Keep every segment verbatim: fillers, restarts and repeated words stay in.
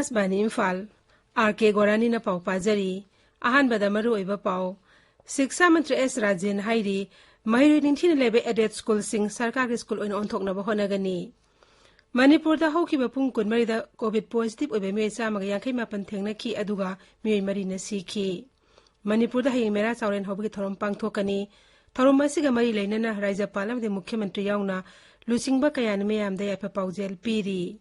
ꯑꯥꯀꯥꯁꯕꯥꯅꯤ Imphal, R ꯀꯦ ꯒꯣꯔꯥꯅꯤꯅ ꯄꯥꯎ ꯄꯥꯖꯔꯤ꯫ ꯑꯍꯥꯟꯕꯗ ꯃꯔꯨꯑꯣꯏꯕ ꯄꯥꯎ꯫ ꯁꯤꯛꯁꯥ ꯃꯟꯇ꯭ꯔꯤ ꯑꯦꯁ ꯔꯥꯖꯦꯟ ꯍꯥꯏꯔꯤ, ꯃꯍꯩꯔꯣꯏ ꯅꯤꯡꯊꯤꯅ ꯂꯩꯕ aided schoolꯁꯤꯡ ꯁꯔꯀꯥꯔꯒꯤ school ꯑꯣꯏꯅ ꯑꯣꯟꯊꯣꯛꯅꯕ ꯍꯣꯠꯅꯒꯅꯤ꯫ ꯃꯅꯤꯄꯨꯔꯗ ꯍꯧꯈꯤꯕ ꯄꯨꯡ ꯀꯨꯟꯃꯔꯤꯗ COVID positive ꯑꯣꯏꯕ ꯃꯤꯑꯣꯏ ꯆꯥꯝꯃꯒ ꯌꯥꯡꯈꯩ ꯃꯥꯄꯟ ꯊꯦꯡꯅꯈꯤ, ꯑꯗꯨꯒ ꯃꯤꯑꯣꯏ ꯃꯔꯤꯅ ꯁꯤꯈꯤ꯫ ꯃꯅꯤꯄꯨꯔꯗ ꯍꯌꯦꯡ ꯃꯦꯔꯥ ꯆꯥꯎꯔꯦꯟ ꯍꯧꯕꯒꯤ ꯊꯧꯔꯝ ꯄꯥꯡꯊꯣꯛꯀꯅꯤ꯫ ꯊꯧꯔꯝ ꯑꯁꯤꯒ ꯃꯔꯤ ꯂꯩꯅꯅ ꯔꯥꯖ꯭ꯌꯄꯥꯜ ꯑꯃꯗꯤ ꯃꯨꯈ꯭ꯌ ꯃꯟꯇ꯭ꯔꯤ ꯌꯥꯎꯅ ꯂꯨꯆꯤꯡꯕ ꯀꯌꯥꯅ ꯃꯤꯌꯥꯝꯗ ꯌꯥꯏꯐ ꯄꯥꯎꯖꯦꯜ ꯄꯤꯔꯤ꯫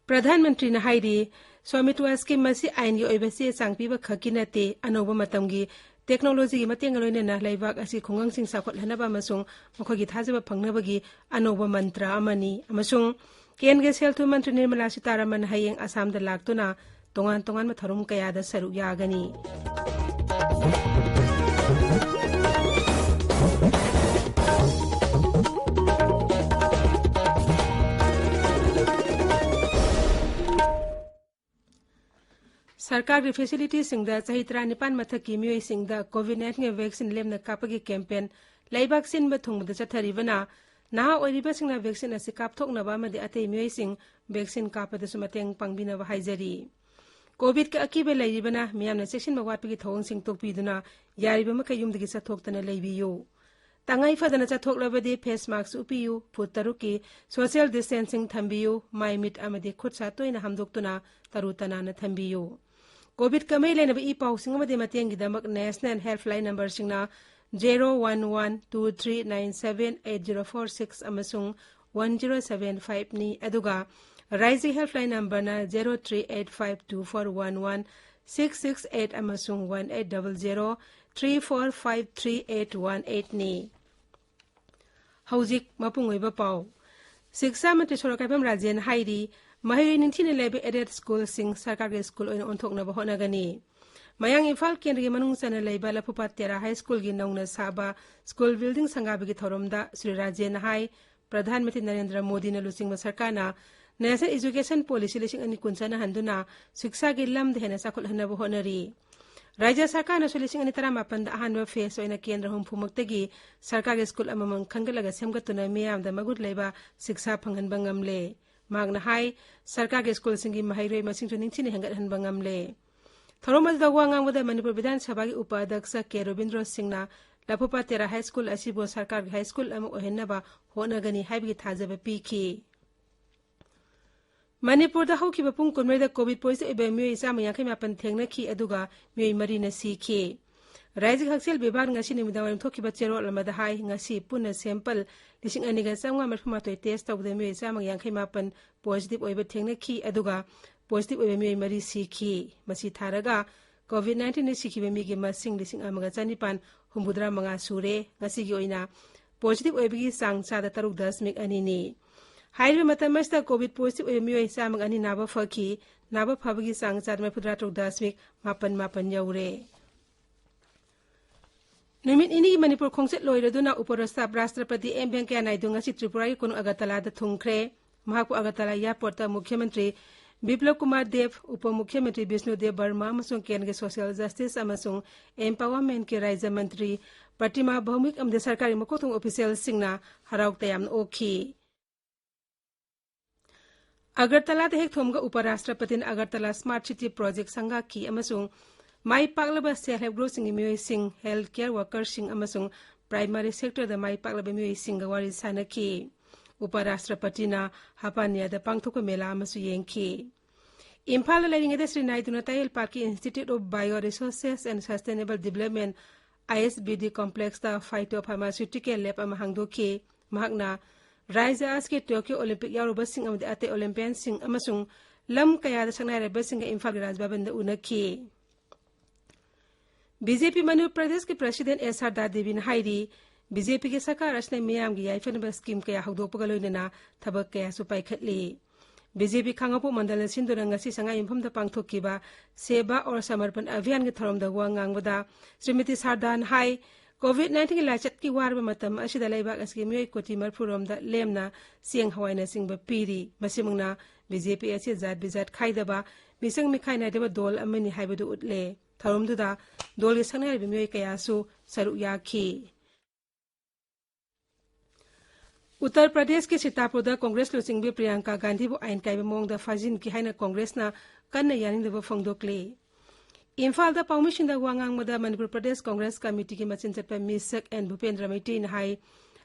ꯄ꯭ꯔꯙꯥꯟ ꯃꯟꯇ꯭ꯔꯤꯅ ꯍꯥꯏꯔꯤ, ꯁ꯭ꯋꯥꯃꯤꯇ꯭ꯋ scheme ꯑꯁꯤ ꯑꯥꯏꯟꯒꯤ ꯑꯣꯏꯕ ꯆꯦ ꯆꯥꯡ ꯄꯤꯕ ꯈꯛꯀꯤ ꯅꯠꯇꯦ, ꯑꯅꯧꯕ ꯃꯇꯝꯒꯤ technologyꯒꯤ ꯃꯇꯦꯡꯒ ꯂꯣꯏꯅꯅ ꯂꯩꯕꯥꯛ ꯑꯁꯤ ꯈꯨꯡꯒꯪꯁꯤꯡ ꯆꯥꯎꯈꯠꯍꯟꯅꯕ ꯑꯃꯁꯨꯡ ꯃꯈꯣꯏꯒꯤ ꯊꯥꯖꯕ ꯐꯪꯅꯕꯒꯤ ꯑꯅꯧꯕ ꯃꯟꯇ꯭ꯔ ꯑꯃꯅꯤ ꯑꯃꯁꯨꯡ ꯀꯦꯟꯗ꯭ꯔꯒꯤ ꯁꯦꯜ ꯊꯨꯝ ꯃꯟꯇ꯭ꯔꯤ ꯅꯤꯔꯃꯂꯥ ꯁꯤꯇꯥꯔꯥꯃꯟ ꯍꯌꯦꯡ ꯑꯁꯥꯝꯗ ꯂꯥꯛꯇꯨꯅ ꯇꯣꯉꯥꯟ ꯇꯣꯉꯥꯟꯕ ꯊꯧꯔꯝ ꯀꯌꯥꯗ ꯁꯔꯨꯛ ꯌꯥꯒꯅꯤ꯫ ꯁꯔꯀꯥꯔꯒꯤ facilityꯁꯤꯡꯗ ꯆꯍꯤ ꯇꯔꯥꯅꯤꯄꯥꯟ ꯃꯊꯛꯀꯤ ꯃꯤꯑꯣꯏꯁꯤꯡꯗ COVID nineteenꯒꯤ vaccine ꯂꯦꯝꯅ ꯀꯥꯞꯄꯒꯤ campaign ꯂꯩꯕꯥꯛ ꯁꯤꯟꯕ ꯊꯨꯡꯕꯗ ꯆꯠꯊꯔꯤꯕꯅ ꯅꯍꯥ ꯑꯣꯏꯔꯤꯕꯁꯤꯡꯅ vaccine ꯑꯁꯤ ꯀꯥꯞꯊꯣꯛꯅꯕ ꯑꯃꯗꯤ ꯑꯇꯩ ꯃꯤꯑꯣꯏꯁꯤꯡ vaccine ꯀꯥꯞꯄꯗꯁꯨ ꯃꯇꯦꯡ ꯄꯥꯡꯕꯤꯅꯕ ꯍꯥꯏꯖꯔꯤ꯫ COVIDꯀꯤ ꯑꯀꯤꯕ ꯂꯩꯔꯤꯕꯅ ꯃꯤꯌꯥꯝꯅ ꯆꯦꯛꯁꯤꯟꯕ ꯋꯥꯠꯄꯒꯤ ꯊꯧꯑꯣꯡꯁꯤꯡ ꯇꯣꯛꯄꯤꯗꯨꯅ ꯌꯥꯔꯤꯕ ꯃꯈꯩ ꯌꯨꯝꯗꯒꯤ ꯆꯠꯊꯣꯛꯇꯅ ꯂꯩꯕꯤꯌꯨ꯫ ꯇꯉꯥꯏ ꯐꯗꯅ ꯆꯠꯊꯣꯛꯂꯕꯗꯤ face mask ꯎꯞꯄꯤꯌꯨ, ꯐꯨꯠ ꯇꯔꯨꯛꯀꯤ social distancing ꯊꯝꯕꯤꯌꯨ, ꯃꯥꯏ ꯃꯤꯠ ꯑꯃꯗꯤ ꯈꯨꯠ ꯁꯥ ꯇꯣꯏꯅ ꯍꯥꯝꯗꯣꯛꯇꯨꯅ ꯇꯔꯨ ꯇꯅꯥꯟꯅ ꯊꯝꯕꯤꯌꯨ꯫ COVIDꯀ ꯃꯔꯤ ꯂꯩꯅꯕ ꯏ ꯄꯥꯎꯁꯤꯡ ꯑꯃꯗꯤ ꯃꯇꯦꯡꯒꯤꯗꯃꯛ national helpline numberꯁꯤꯡꯅ zero one one two three nine seven eight zero four six ꯑꯃꯁꯨꯡ one zero seven fiveꯅꯤ, ꯑꯗꯨꯒ ꯔꯥꯏꯖ꯭ꯌ helpline numberꯅ zero three eight five two four one one six six eight ꯑꯃꯁꯨꯡ one eight double zero three four five three eight one eightꯅꯤ꯫ ꯍꯧꯖꯤꯛ ꯃꯄꯨꯡ ꯑꯣꯏꯕ ꯄꯥꯎ꯫ ꯁꯤꯛꯁꯥ ꯃꯟꯇ꯭ꯔꯤ ꯁꯣꯔꯣꯛꯈꯥꯏꯕꯝ ꯔꯥꯖꯦꯟ ꯍꯥꯏꯔꯤ, ꯃꯍꯩꯔꯣꯏ ꯅꯤꯡꯊꯤꯅ ꯂꯩꯕ aided schoolꯁꯤꯡ ꯁꯔꯀꯥꯔꯒꯤ school ꯑꯣꯏꯅ ꯑꯣꯟꯊꯣꯛꯅꯕ ꯍꯣꯠꯅꯒꯅꯤ꯫ ꯃꯌꯥꯡ ꯏꯝꯐꯥꯜ ꯀꯦꯟꯗ꯭ꯔꯒꯤ ꯃꯅꯨꯡ ꯆꯟꯅ ꯂꯩꯕ ꯂꯐꯨꯄꯥꯠ ꯇꯦꯔꯥ ꯍꯥꯏ ꯁ꯭ꯀꯨꯜꯒꯤ ꯅꯧꯅ ꯁꯥꯕ school building ꯁꯪꯒꯥꯕꯒꯤ ꯊꯧꯔꯝꯗ ꯁ꯭ꯔꯤ ꯔꯥꯖꯦꯟ ꯍꯥꯏ, ꯄ꯭ꯔꯙꯥꯟ ꯃꯟꯇ꯭ꯔꯤ ꯅꯔꯦꯟꯗ꯭ꯔ ꯃꯣꯗꯤꯅ ꯂꯨꯆꯤꯡꯕ ꯁꯔꯀꯥꯔꯅ National Education Policy ꯂꯤꯁꯤꯡ ꯑꯅꯤ ꯀꯨꯟ ꯆꯠꯅꯍꯟꯗꯨꯅ ꯁꯤꯛꯁꯥꯒꯤ ꯂꯝꯗ ꯍꯦꯟꯅ ꯆꯥꯎꯈꯠꯍꯟꯅꯕ ꯍꯣꯠꯅꯔꯤ꯫ ꯔꯥꯖ꯭ꯌ ꯁꯔꯀꯥꯔꯅꯁꯨ ꯂꯤꯁꯤꯡ ꯑꯅꯤ ꯇꯔꯥꯃꯥꯄꯟꯗ ꯑꯍꯥꯟꯕ phase ꯑꯣꯏꯅ ꯀꯦꯟꯗ꯭ꯔ ꯍꯨꯝꯐꯨꯃꯛꯇꯒꯤ ꯁꯔꯀꯥꯔꯒꯤ ꯁ꯭ꯀꯨꯜ ꯑꯃꯃꯝ ꯈꯟꯒꯠꯂꯒ ꯁꯦꯝꯒꯠꯇꯨꯅ ꯃꯤꯌꯥꯝꯗ ꯃꯒꯨꯟ ꯂꯩꯕ ꯁꯤꯛꯁꯥ ꯐꯪꯍꯟꯕ ꯉꯝꯂꯦ꯫ ꯃꯍꯥꯛꯅ ꯍꯥꯏ, ꯁꯔꯀꯥꯔꯒꯤ ꯁ꯭ꯀꯨꯜꯁꯤꯡꯒꯤ ꯃꯍꯩꯔꯣꯏ ꯃꯁꯤꯡꯁꯨ ꯅꯤꯡꯊꯤꯅ ꯍꯦꯟꯒꯠꯍꯟꯕ ꯉꯝꯂꯦ꯫ ꯊꯧꯔꯝ ꯑꯗꯨꯗ ꯋꯥ ꯉꯥꯡꯕꯗ ꯃꯅꯤꯄꯨꯔ ꯕꯤꯙꯥꯟ ꯁꯚꯥꯒꯤ ꯎꯄ ꯑꯗ꯭ꯌꯛꯁ ꯀꯦ ꯔꯣꯕꯤꯟꯗ꯭ꯔꯣ ꯁꯤꯡꯅ ꯂꯐꯨꯄꯥꯠ ꯇꯦꯔꯥ ꯍꯥꯏ ꯁ꯭ꯀꯨꯜ ꯑꯁꯤꯕꯨ ꯁꯔꯀꯥꯔꯒꯤ ꯍꯥꯏ ꯁ꯭ꯀꯨꯜ ꯑꯃ ꯑꯣꯏꯍꯟꯅꯕ ꯍꯣꯠꯅꯒꯅꯤ ꯍꯥꯏꯕꯒꯤ ꯊꯥꯖꯕ ꯄꯤꯈꯤ꯫ ꯃꯅꯤꯄꯨꯔꯗ ꯍꯧꯈꯤꯕ ꯄꯨꯡ ꯀꯨꯟꯃꯔꯤꯗ ꯀꯣꯚꯤꯗ ꯄꯣꯖꯤꯇꯤꯚ ꯑꯣꯏꯕ ꯃꯤꯑꯣꯏ ꯆꯥꯝꯃ ꯌꯥꯡꯈꯩ ꯃꯥꯄꯟ ꯊꯦꯡꯅꯈꯤ, ꯑꯗꯨꯒ ꯃꯤꯑꯣꯏ ꯃꯔꯤꯅ ꯁꯤꯈꯤ꯫ ꯔꯥꯏꯖ꯭ꯌꯒꯤ ꯍꯛꯁꯦꯜ ꯕꯤꯚꯥꯒꯅ ꯉꯁꯤ ꯅꯨꯃꯤꯗꯥꯡꯋꯥꯏꯔꯝ ꯊꯣꯛꯈꯤꯕ ꯆꯦꯔꯣꯜ ꯑꯃꯗ ꯍꯥꯏ, ꯉꯁꯤ ꯄꯨꯟꯅ ꯁꯦꯝꯄꯜ ꯂꯤꯁꯤꯡ ꯑꯅꯤꯒ ꯆꯥꯝꯃꯉꯥ ꯃꯔꯤꯐꯨ ꯃꯥꯊꯣꯏ ꯇꯦꯁ ꯇꯧꯕꯗ ꯃꯤꯑꯣꯏ ꯆꯥꯝꯃ ꯌꯥꯡꯈꯩ ꯃꯥꯄꯟ ꯄꯣꯖꯤꯇꯤꯚ ꯑꯣꯏꯕ ꯊꯦꯡꯅꯈꯤ, ꯑꯗꯨꯒ ꯄꯣꯖꯤꯇꯤꯚ ꯑꯣꯏꯕ ꯃꯤꯑꯣꯏ ꯃꯔꯤ ꯁꯤꯈꯤ꯫ ꯃꯁꯤ ꯊꯥꯔꯒ ꯀꯣꯚꯤꯗ ꯅꯥꯏꯟꯇꯤꯟꯗ ꯁꯤꯈꯤꯕ ꯃꯤꯒꯤ ꯃꯁꯤꯡ ꯂꯤꯁꯤꯡ ꯑꯃꯒ ꯆꯅꯤꯄꯥꯟ ꯍꯨꯝꯐꯨꯇꯔꯥ ꯃꯉꯥ ꯁꯨꯔꯦ꯫ ꯉꯁꯤꯒꯤ ꯑꯣꯏꯅ ꯄꯣꯖꯤꯇꯤꯚ ꯑꯣꯏꯕꯒꯤ ꯆꯥꯡ ꯆꯥꯗ ꯇꯔꯨꯛ ꯗꯁꯃꯤꯛ ꯑꯅꯤꯅꯤ꯫ ꯍꯥꯏꯔꯤꯕ ꯃꯇꯝ ꯑꯁꯤꯗ ꯀꯣꯚꯤꯗ ꯄꯣꯖꯤꯇꯤꯚ ꯑꯣꯏꯕ ꯃꯤꯑꯣꯏ ꯆꯥꯝꯃꯒ ꯑꯅꯤ ꯅꯥꯕ ꯐꯈꯤ꯫ ꯅꯥꯕ ꯐꯕꯒꯤ ꯆꯥꯡ ꯆꯥꯗ ꯃꯔꯤꯐꯨꯇꯔꯥ ꯇꯔꯨꯛ ꯗꯁꯃꯤꯛ ꯃꯥꯄꯟ ꯃꯥꯄꯟ ꯌꯧꯔꯦ꯫ ꯅꯨꯃꯤꯠ ꯅꯤꯅꯤꯒꯤ ꯃꯅꯤꯄꯨꯔ ꯈꯣꯡꯆꯠ ꯂꯣꯏꯔꯗꯨꯅ ꯎꯄ ꯔꯥꯁꯇ꯭ꯔ-, ꯔꯥꯁꯇ꯭ꯔꯄꯇꯤ ꯑꯦꯝ ꯚꯦꯡꯀꯌꯥ ꯅꯥꯏꯗꯨ ꯉꯁꯤ ꯇ꯭ꯔꯤꯄꯨꯔꯥꯒꯤ ꯀꯣꯅꯨꯡ ꯑꯒꯔꯇꯂꯥꯗ ꯊꯨꯡꯈ꯭ꯔꯦ꯫ ꯃꯍꯥꯛꯄꯨ ꯑꯒꯔꯇꯂꯥ ꯑꯦꯌꯔꯄꯣꯔꯠꯇ ꯃꯨꯈ꯭ꯌ ꯃꯟꯇ꯭ꯔꯤ ꯕꯤꯄ꯭ꯂꯕ ꯀꯨꯃꯥꯔ ꯗꯦꯕ, ꯎꯄ ꯃꯨꯈ꯭ꯌ ꯃꯟꯇ꯭ꯔꯤ ꯕꯤꯁꯅꯨ ꯗꯦꯕ ꯕꯔꯃꯥ ꯑꯃꯁꯨꯡ ꯀꯦꯟꯗ꯭ꯔꯒꯤ ꯁꯣꯁꯤꯌꯦꯜ ꯖꯁꯇꯤꯁ ꯑꯃꯁꯨꯡ ꯑꯦꯝꯄꯥꯋꯔꯃꯦꯟꯠꯀꯤ ꯔꯥꯖ꯭ꯌ ꯃꯟꯇ꯭ꯔꯤ ꯄ꯭ꯔꯇꯤꯃꯥ ꯚꯧꯃꯤꯛ ꯑꯃꯗꯤ ꯁꯔꯀꯥꯔꯒꯤ ꯃꯀꯣꯛ ꯊꯣꯡꯕ ꯑꯣꯐꯤꯁꯤꯌꯦꯜꯁꯤꯡꯅ ꯍꯔꯥꯎ ꯇꯌꯥꯝꯅ ꯑꯣꯛꯈꯤ꯫ ꯑꯒꯔꯇꯂꯥꯗ ꯍꯦꯛ ꯊꯨꯡꯕꯒ ꯎꯄ ꯔꯥꯁꯇ꯭ꯔꯄꯇꯤꯅ ꯑꯒꯔꯇꯂꯥ ꯁ꯭ꯃꯥꯔꯠ ꯁꯤꯇꯤ ꯄ꯭ꯔꯣꯖꯦꯛ ꯁꯪꯒꯥꯈꯤ ꯑꯃꯁꯨꯡ ꯃꯥꯏ ꯄꯥꯛꯂꯕ ꯁꯦꯜꯐ ꯍꯦꯜꯞ ꯒ꯭ꯔꯨꯞꯁꯤꯡꯒꯤ ꯃꯤꯑꯣꯏꯁꯤꯡ, ꯍꯦꯜꯊ ꯀꯦꯌꯔ ꯋꯥꯔꯀꯔꯁꯤꯡ ꯑꯃꯁꯨꯡ ꯄ꯭ꯔꯥꯏꯃꯥꯔꯤ ꯁꯦꯛꯇꯔꯗ ꯃꯥꯏ ꯄꯥꯛꯂꯕ ꯃꯤꯑꯣꯏꯁꯤꯡꯒ ꯋꯥꯔꯤ ꯁꯥꯅꯈꯤ꯫ ꯎꯄ ꯔꯥꯁꯇ꯭ꯔꯄꯇꯤꯅ ꯍꯥꯄꯥꯅꯤꯌꯥꯗ ꯄꯥꯡꯊꯣꯛꯄ ꯃꯦꯂꯥ ꯑꯃꯁꯨ ꯌꯦꯡꯈꯤ꯫ ꯏꯝꯐꯥꯜꯗ ꯂꯩꯔꯤꯉꯩꯗ ꯁ꯭ꯔꯤ ꯅꯥꯏꯗꯨꯅ ꯇꯥꯏꯌꯦꯜ ꯄꯥꯔꯛꯀꯤ Institute of Bio Resources and Sustainable Development, I S B D complexꯇ phytopharmaceutical lab ꯑꯃ ꯍꯥꯡꯗꯣꯛꯈꯤ꯫ ꯃꯍꯥꯛꯅ ꯔꯥꯏꯖ꯭ꯌ ꯑꯁꯤꯒꯤ ꯇꯣꯀ꯭ꯌꯣ ꯑꯣꯂꯤꯝꯄꯤꯛ ꯌꯥꯎꯔꯨꯕꯁꯤꯡ ꯑꯃꯗꯤ ꯑꯇꯩ ꯑꯣꯂꯤꯝꯄꯤꯌꯟꯁꯤꯡ ꯑꯃꯁꯨꯡ ꯂꯝ ꯀꯌꯥꯗ ꯁꯛꯅꯥꯏꯔꯕꯁꯤꯡꯒ ꯏꯝꯐꯥꯜꯒꯤ ꯔꯥꯖ ꯚꯕꯟꯗ ꯎꯅꯈꯤ꯫ ꯕꯤ ꯖꯦ ꯄꯤ ꯃꯅꯤꯄꯨꯔ ꯄ꯭ꯔꯗꯦꯁꯀꯤ ꯄ꯭ꯔꯁꯤꯗꯦꯟ ꯑꯦꯁ ꯁꯥꯔꯗꯥ ꯗꯦꯕꯤꯅ ꯍꯥꯏꯔꯤ, ꯕꯤ ꯖꯦ ꯄꯤꯒꯤ ꯁꯔꯀꯥꯔ ꯑꯁꯤꯅ ꯃꯤꯌꯥꯝꯒꯤ ꯌꯥꯏꯐꯅꯕ ꯁ꯭ꯀꯤꯝ ꯀꯌꯥ ꯍꯧꯗꯣꯛꯄꯒ ꯂꯣꯏꯅꯅ ꯊꯕꯛ ꯀꯌꯥꯁꯨ ꯄꯥꯏꯈꯠꯂꯤ꯫ ꯕꯤ ꯖꯦ ꯄꯤ ꯈꯥꯡꯉꯕꯣꯛ ꯃꯟꯗꯜꯅ ꯁꯤꯟꯗꯨꯅ ꯉꯁꯤ ꯁꯉꯥꯏꯌꯨꯝꯐꯝꯗ ꯄꯥꯡꯊꯣꯛꯈꯤꯕ ꯁꯦꯕꯥ ꯑꯣꯔ ꯁꯃꯔꯄꯟ ꯑꯚꯤꯌꯥꯟꯒꯤ ꯊꯧꯔꯝꯗ ꯋꯥ ꯉꯥꯡꯕꯗ ꯁ꯭ꯔꯤꯃꯇꯤ ꯁꯥꯔꯗꯥꯟ ꯍꯥꯏ, ꯀꯣꯚꯤꯗ ꯅꯥꯏꯟꯇꯤꯟꯒꯤ ꯂꯥꯏꯆꯠꯀꯤ ꯋꯥꯔꯕ ꯃꯇꯝ ꯑꯁꯤꯗ ꯂꯩꯕꯥꯛ ꯑꯁꯤꯒꯤ ꯃꯤꯑꯣꯏ ꯀꯣꯇꯤ ꯃꯔꯤꯐꯨ ꯔꯣꯝꯗ ꯂꯦꯝꯅ ꯆꯦꯡ ꯍꯋꯥꯏꯅꯆꯤꯡꯕ ꯄꯤꯔꯤ꯫ ꯃꯁꯤꯃꯛꯅ ꯕꯤ ꯖꯦ ꯄꯤ ꯑꯁꯤ ꯖꯥꯠ ꯕꯤꯖꯥꯠ ꯈꯥꯏꯗꯕ, ꯃꯤꯆꯪ ꯃꯤꯈꯥꯏ ꯅꯥꯏꯗꯕ ꯗꯣꯜ ꯑꯃꯅꯤ ꯍꯥꯏꯕꯗꯨ ꯎꯠꯂꯦ꯫ ꯊꯧꯔꯝꯗꯨꯗ ꯗꯣꯜꯒꯤ ꯁꯛꯅꯥꯏꯔꯕ ꯃꯤꯑꯣꯏ ꯀꯌꯥꯁꯨ ꯁꯔꯨꯛ ꯌꯥꯈꯤ꯫ ꯎꯠꯇꯔ ꯄ꯭ꯔꯗꯦꯁꯀꯤ ꯁꯤꯇꯥꯄꯨꯔꯗ ꯀꯣꯡꯒ꯭ꯔꯦꯁ ꯂꯨꯆꯤꯡꯕꯤ ꯄ꯭ꯔꯤꯌꯥꯡꯀꯥ ꯒꯥꯟꯙꯤꯕꯨ ꯑꯥꯏꯟ ꯀꯥꯏꯕ ꯃꯑꯣꯡꯗ ꯐꯥꯖꯤꯟꯈꯤ ꯍꯥꯏꯅ ꯀꯣꯡꯒ꯭ꯔꯦꯁꯅ ꯀꯟꯅ ꯌꯥꯅꯤꯡꯗꯕ ꯐꯣꯡꯗꯣꯛꯂꯤ꯫ ꯏꯝꯐꯥꯜꯗ ꯄꯥꯎꯃꯤꯁꯤꯡꯗ ꯋꯥ ꯉꯥꯡꯕꯗ ꯃꯅꯤꯄꯨꯔ ꯄ꯭ꯔꯗꯦꯁ ꯀꯣꯡꯒ꯭ꯔꯦꯁ ꯀꯃꯤꯇꯤꯒꯤ ꯃꯆꯤꯟ ꯆꯠꯄ ꯃꯤꯁꯛ ꯑꯦꯟ ꯚꯨꯄꯦꯟꯗ꯭ꯔ ꯃꯩꯇ꯭ꯔꯤꯅ ꯍꯥꯏ,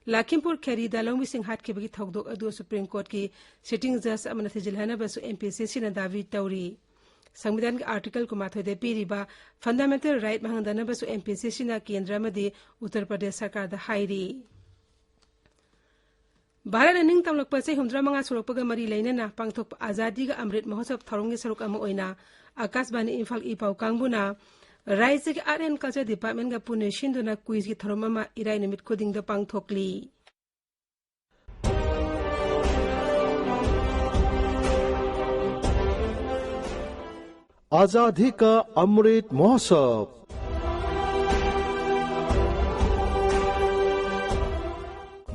ꯂꯈꯤꯝꯄꯨꯔ ꯈꯦꯔꯤꯗ ꯂꯧꯃꯤꯁꯤꯡ ꯍꯥꯠꯈꯤꯕꯒꯤ ꯊꯧꯗꯣꯛ ꯑꯗꯨ ꯁꯨꯄ꯭ꯔꯤꯝ ꯀꯣꯔꯠꯀꯤ ꯁꯤꯇꯤꯡ ꯖꯖ ꯑꯃꯅ ꯊꯤꯖꯤꯜꯍꯟꯅꯕꯁꯨ ꯑꯦꯝ-ꯄꯤ-ꯁꯤ-ꯁꯤꯅ ꯗꯥꯕꯤ ꯇꯧꯔꯤ꯫ ꯁꯪꯕꯤꯙꯥꯟꯒꯤ ꯑꯥꯔꯇꯤꯀꯜ ꯀꯨꯟꯃꯥꯊꯣꯏꯗ ꯄꯤꯔꯤꯕ ꯐꯟꯗꯥꯃꯦꯟꯇꯦꯜ ꯔꯥꯏꯠ ꯃꯥꯡꯍꯟꯗꯅꯕꯁꯨ ꯑꯦꯝ-ꯄꯤ-ꯁꯤ-ꯁꯤꯅ ꯀꯦꯟꯗ꯭ꯔ ꯑꯃꯗꯤ ꯎꯠꯇꯔ ꯄ꯭ꯔꯗꯦꯁ ꯁꯔꯀꯥꯔꯗ ꯍꯥꯏꯔꯤ꯫ ꯚꯥꯔꯠꯅ ꯅꯤꯡꯇꯝꯂꯛꯄ ꯆꯍꯤ ꯍꯨꯝꯐꯨꯇꯔꯥ ꯃꯉꯥ ꯁꯨꯔꯛꯄꯒ ꯃꯔꯤ ꯂꯩꯅꯅ ꯄꯥꯡꯊꯣꯛꯄ ꯑꯖꯥꯗꯤ ꯀꯥ ꯑꯃ꯭ꯔꯤꯠ ꯃꯍꯣꯠꯁꯕ ꯊꯧꯔꯝꯒꯤ ꯁꯔꯨꯛ ꯑꯃ ꯑꯣꯏꯅ ꯑꯀꯥꯁꯕꯥꯅꯤ ꯏꯝꯐꯥꯜ ꯏ ꯄꯥꯎ ꯀꯥꯡꯕꯨꯅ ꯔꯥꯖ꯭ꯌꯒꯤ Art and Culture Department ꯒ ꯄꯨꯟꯅ ꯁꯤꯟꯗꯨꯅ ꯀꯨꯏꯖꯀꯤ ꯊꯧꯔꯝ ꯑꯃ ꯏꯔꯥꯏ ꯅꯨꯃꯤꯠ ꯈꯨꯗꯤꯡꯗ ꯄꯥꯡꯊꯣꯛꯂꯤ꯫ ꯑꯖꯥꯗꯤ ꯀꯥ ꯑꯃ꯭ꯔꯤꯠ ꯃꯍꯣꯠꯁꯕ꯫